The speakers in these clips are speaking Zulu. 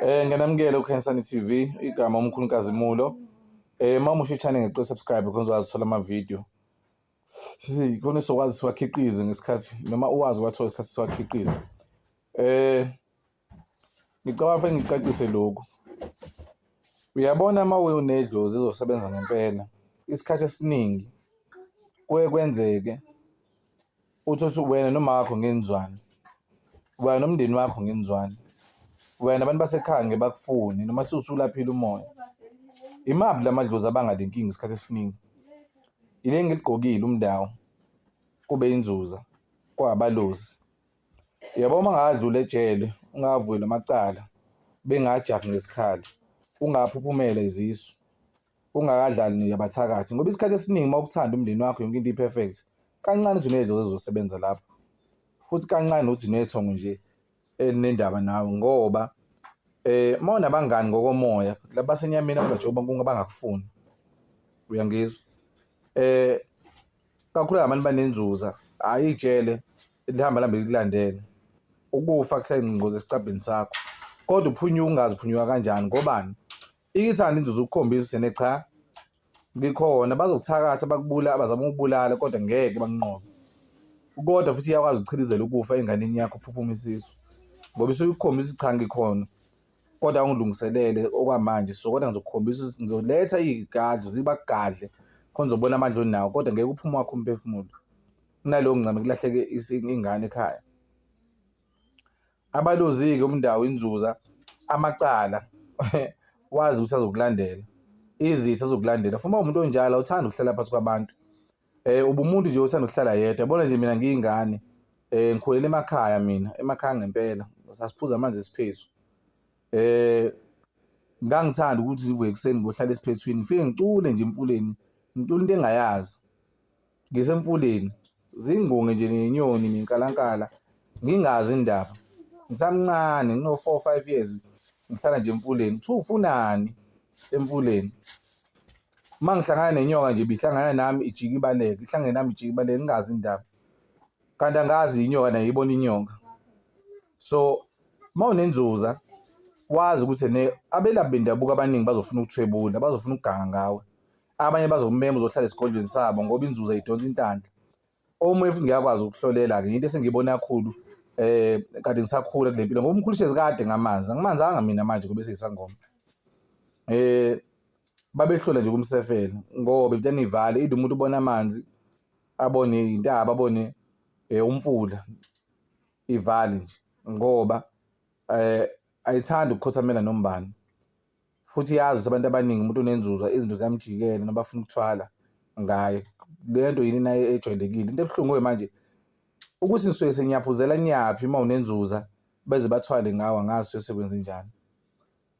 Ngiyanamukela kuKhanyisani TV, igama uMkhulu Nkazimulo. Uma umusha i-channel, ngicela subscribe khona uzokwazi ukuthola ama-video. Hey, khona sizokwazi siwakhiqize ngesikhathi noma uwazi uwathola isikhathi siwakhiqiza. Ngicabanga fanele ngicacise lokhu. Uyabona, uma unedlozi ezosebenza ngempela, isikhathi esiningi kuye kwenzeke uthole ukuthi wena noma wakho ngenzwane, wena nomndeni wakho ngenzwane, wena nabantu basekhaya ngeke bakufune noma kuthiwa usulaphile umoya. Imaphi la madlozi abanga le nkinga isikhathi esiningi? Ile engiligqokile umndawo, kube inzuza, kwabalozi. Uyabo, uma ngadlula ejele, ungavuli amacala, bengajahi ngesikhali, ungaphuphumela izisu, ungakadlali nabathakathi, ngoba isikhathi esiningi uma ukuthanda umndeni wakho, yonke into i-perfect, kancane ukuthi unedlozi ezosebenza lapho, futhi kancane ukuthi nethongo nje elinendaba nawe, ngoba uma unabangani ngokomoya labasenyameni abangajoba bangakufuni. Uyangizwa? Kakhulu abantu banenzuza, hhayi ijele lihamba lihambe likulandele. Ukufa kuseyingozi esicabheni sakho, kodwa uphunyuka ungazi uphunyuka kanjani. Ngobani? Iyithanda inzuzo ukukhombisa ukuthi cha, ngikhona. Bazokuthakatha, bakubulala, bazama ukukubulala, kodwa ngeke bakunqobe. Kodwa futhi iyakwazi ukuchilizela ukufa enganeni yakho, uphuphume isisu, ngoba isuke ikukhombisa ukuthi cha, ngikhona, kodwa awungilungiselele okwamanje. So kodwa ngizokukhombisa ukuthi ngizoletha iy'gadlo zibagadle khona uzobona amandla onawo, kodwa ngeke uphume wakho umphefumulo. Kunaloko ngincame kulahleke ingane ekhaya. Abalozi-ke, umndawo, inzuza, amacala wazi ukuthi azokulandela, izitha azokulandela. Futhi uma uwumuntu onjalo, awuthandi ukuhlala phakathi kwabantu, ubumuntu nje othanda ukuhlala yedwa. Yabona nje, mina ngiyingane, ngikhulele emakhaya mina, emakhaya ngempela, sasiphuza amanzi esiphethu. Ngangithanda ukuthi ngivuke ekuseni ngiyohlala esiphethwini, ngifike ngicule nje emfuleni, ngicule into engingayazi, ngisemfuleni, zingunge nje ney'nyoni nenkalankala, ngingazi indaba. Ngisamncane, ngino-4, 5 years, ngihlala nje emfuleni. Kuthiwa ufunani emfuleni? Uma ngihlangana nenyoka nje, ibihlangana nami ijike ibaleke, ihlangane nami ijike ibaleke, ngingazi indaba. Kanti angazi inyoka nayo ibona inyoka. So uma unenzuza, wazi ukuthi ne abelaphi bendabuko abaningi bazofuna ukuthwebula, bazofuna ukuganga ngawe. Abanye bazokumema uzohlala esigodlweni sabo, ngoba inzuza idonsa inhlanhla. Omunye futhi ngiyakwazi ukuhlolela-ke, into esengiyibona kakhulu kade ngisakhula kule mpilo, ngoba uMkhulu Shezi kade ngamanzi, angimanzanga mina manje ngoba eseyisangoma. Babehlola nje kumsefela, ngoba into ivale ide umuntu ubona amanzi, abone intaba, abone umfula, ivale nje, ngoba ayithandi ukukhothamela nombani. Futhi iyazi ukuthi abantu abaningi, umuntu onenzuzo izinto ziyamjikela noma bafuna ukuthwala ngaye. Le nto yini nayo ejwayelekile. Into ebuhlungu-ke manje ukuthi ngisuke sengiyaphuzela ngiyaphi uma unenzuza beze bathwale ngawe, angazi suke sekwenzenjani.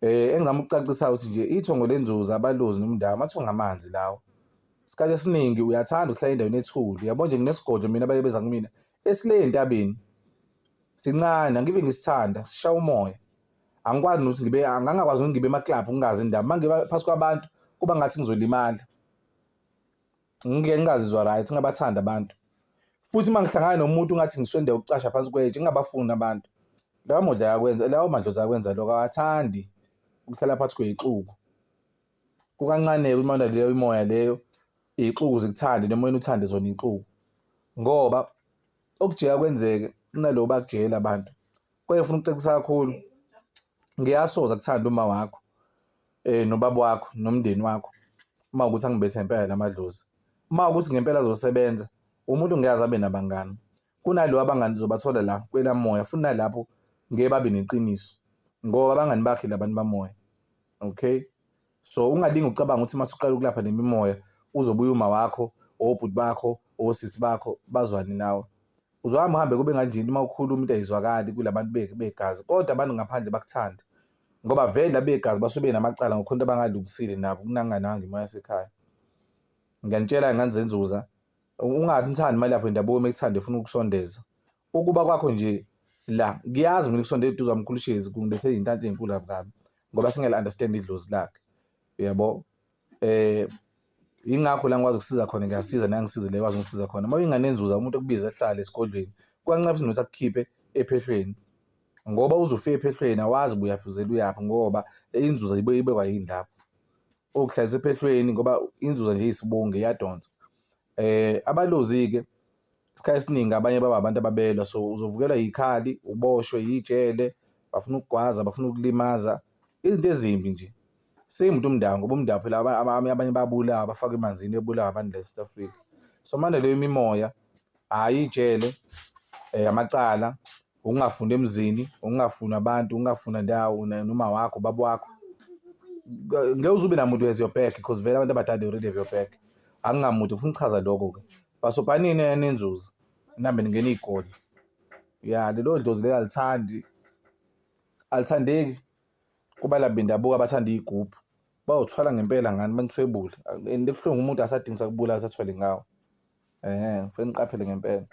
Engizama ukucacisa ukuthi nje ithongo lenzuza, abalozi nomndawo, amathongo amanzi lawo. Isikhathi esiningi uyathanda ukuhlala endaweni ethule. Uyabo nje, nginesigodlo mina abaye beza kumina esile entabeni, sincane, angive ngisithanda, sishaya umoya. Angikwazi nokuthi ngibe, ngangingakwazi ukuthi ngibe emaklabhu ngingazi indaba. Uma ngiba phakathi kwabantu kuba ngathi ngizolimala. Ngike ngingazizwa right, ngingabathandi abantu. Futhi uma ngihlangana nomuntu ngathi ngiswele ukucasha phansi kwetshe, ngingabafuni abantu. Lawo modla ayakwenza, lawo madlozi ayakwenza lokho, awathandi ukuhlala phakathi kwey'xuku. Kukancane-ke uma leyo imoya leyo, iy'xuku zikuthande noma wena uthande zona iy'xuku, ngoba okujika kwenzeke kunaloko bakujela abantu. Kodwa ngifuna ukucacisa kakhulu, ngiyasoza kuthanda uma wakho nobaba wakho nomndeni wakho uma kuwukuthi angibethe ngempela la madlozi. Uma kuwukuthi ngempela azosebenza, umuntu ngeke aze abe nabangani. Kunalo abangani uzobathola la kwelamoya, futhi nalapho ngeke babe neqiniso ngoba abangani bakhe labantu bamoya. Okay, so ungalingi ucabanga ukuthi mase uqala ukulapha nemimoya uzobuya uma wakho, obhuti bakho, osisi bakho bazwane nawe. Uzohamba uhambe kube kanjini uma ukhuluma into ayizwakali kulabantu begazi, kodwa abantu ngaphandle bakuthande, ngoba vele abegazi basuke benamacala ngokhona into abangalungisile nabo kunangananga imoya yasekhaya. Ngiyanitshela ngane zenzuza, ungathandi imali yakho yendabuko uma ikuthanda ifuna ukusondeza. Ukuba kwakho nje la, ngiyazi mina ukusondela eduze kwaMkhulu Shezi kungilethe iy'nhlanhla ey'nkulu kabi kabi, ngoba singeli-understand idlozi lakhe, uyabo. Yingakho la ngikwazi ukusiza khona, ngiyasiza nangisize le ekwazi ukungisiza khona. Uma uyingane yenzuza, umuntu okubiza ehlale esigodlweni, kuyanceda futhi nokuthi akukhiphe ephehlweni. Ngoba uze ufike ephehlweni awazi ubuyaphi uzele uyaphi ngoba inzuza ibuye ibekwa yini lapho. Okuhlalisa ephehlweni ngoba inzuza nje iyisibungu iyadonsa. Abalozi-ke isikhathi esiningi abanye baba abantu ababelwa, so uzovukelwa yikhali, uboshwe yijele, bafuna ukugwaza, bafuna ukulimaza, izinto ezimbi nje. Same with umndawo ngoba umndawo phela abanye bayabulawa, bafakwe emanzini bebulawa abantu la e-South Africa. So manje leyo mimoya, hhayi ijele, amacala, ukungafundi emzini, ukungafuni abantu, ukungafuna ndawo noma wakho, ubaba wakho. Ngeke uze ube namuntu as your back because vele abantu abadala they already have your back. Akungamuntu ufuna ukuchaza lokho-ke. Bhasobhanini nenzuza, nihambe ningena iy'godlo. Ya, lelo dlozi lelo alithandi, alithandeki kubalaphi bendabuko abathanda iy'gubhu. Bayothwala ngempela ngani banithwebule and kubuhlungu umuntu asadingi sakubulala sathwale ngawo. Ehhe, kufanele niqaphele ngempela.